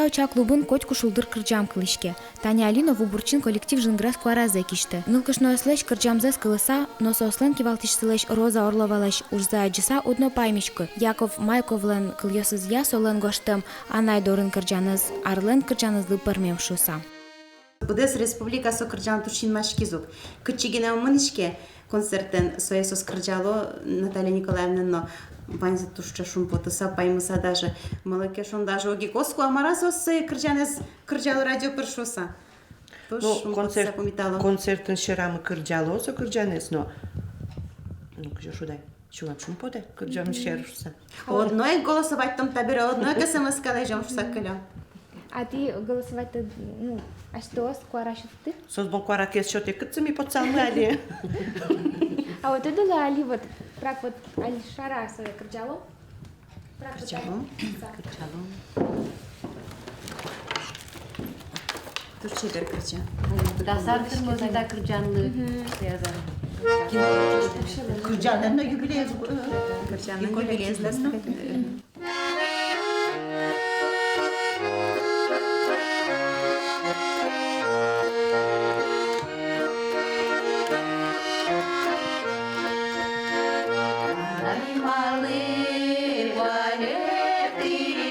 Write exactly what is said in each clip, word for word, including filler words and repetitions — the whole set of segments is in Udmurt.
Ӵа клубын котьку шулдыр кырӟам кылӥське. Тани али но Вубурчин коллектив жингрес куаразэ кисьтэ. Нылкышноослэсь кырӟамзэс кылыса но соослэн кивалтӥсьсылэсь Роза Орловалэсь ужзэ адӟыса, уд но паймиськы, Яков Майковлэн кылъёсызъя солэн гожтэм «Анай дорын» кырӟанэз арлэн кырӟанэзлы пӧрмем шуыса. Быдэс республика со кырӟан туж синмаськиз ук. Кытчы гинэ ум мынӥське концертэн, сое соос кырӟало, Наталья Николаевна но, ваньзэ туж ӵош шумпотыса, паймыса даже. Малы ке шуоно, даже огъя кошко, а мар-а соос сое кырӟанэз кырӟало радио пыр шуыса. Туж шумпотыса пумитало. Ну, концерт-, концертын сьӧрамы кырӟало со кырӟанэз но. Ну, кызьы шуод ай. Сюлэм шумпотэ, кырӟам сярысь шуса. Одно ик голосовать тон табере, одно ик СМС-ка лэзём шуса кылём. А тӥ голосовать, ну, асьтэос куара сётӥды? Соос бон куара ке ӧз сётэ, кытчы ми потсалмы али? А вот тӥледлы али вот, прак вот али шара сое кырӟалом? Прак вот кырӟалом. Кырӟалом. Туж чебер кырӟа. Дас ар тырмоз та кырӟанлы. Мгм. Кырӟанлэн но юбилеез. Кырӟанлэн юбилеез но. Ай, малы вале тӥ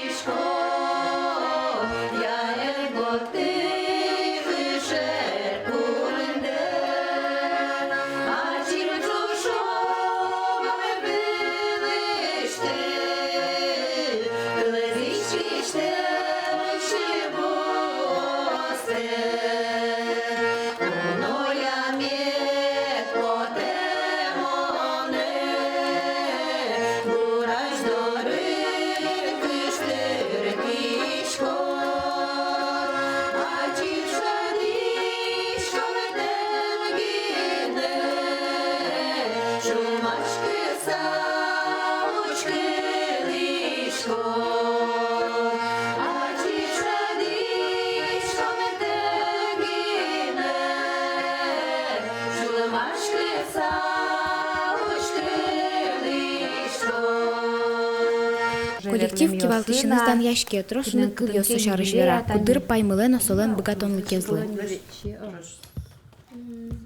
Коллектив кивалтӥсеныз данъяське, трос шуныт кылъёссэ сярысь вера, куддыр паймылэ но солэн быгатонлыкезлы.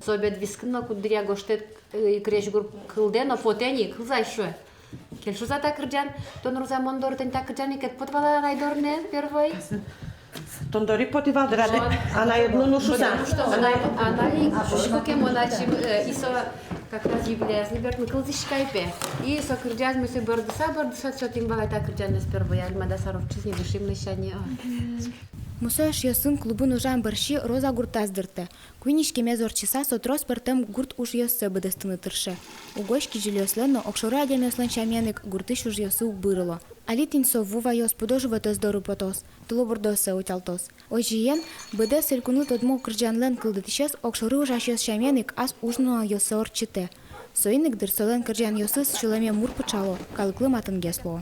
Со бен вискын но куддыръя гожтэт, э, крезьгур кылдэ но потэ ни, кылзэ ай, шуэ. Кельшоз-а та кырӟан? Тон, Роза, мон доры тань та кырӟан ик ӧд пот вал-а, анай дорын, первой? Тон доры ик потӥ вал дыр, а тӥ анай ӧд луы шуса. Потому что анай, анай ик шуиське, мон ачим, э, и со как раз юбилеяз ни бертыны кылзӥсько ай, пе. И со кырӟан, ми сое бӧрдыса, бӧрдыса сётӥм вал ай та кырӟанэз первой, али ма дас ар ортчиз ни, дышим лэся ни, ой. Мусо эшъёсын клубын ужам бӧрсьы Роза гуртаз дыртэ. Куинь иськемез ортчыса, со трос пӧртэм гурт ужъёссэ быдэстыны тырше. Угось кизилиослэн но огшоры адямиослэн сямен ик гуртысь ужъёссы уг бырыло. Али тӥни со ву ваёз, пудо-животэз доры потоз, тылобурдоссэ утялтоз. Озьыен, быдэс элькунлы тодмо кырӟанлэн кылдытӥсез огшоры ужасьёс сямен ик ас уж нуналъёссэ ортчытэ. Соин ик, дыр, солэн кырӟанъёсыз сюлэме мур пыӵало, калыклы матынгес луо.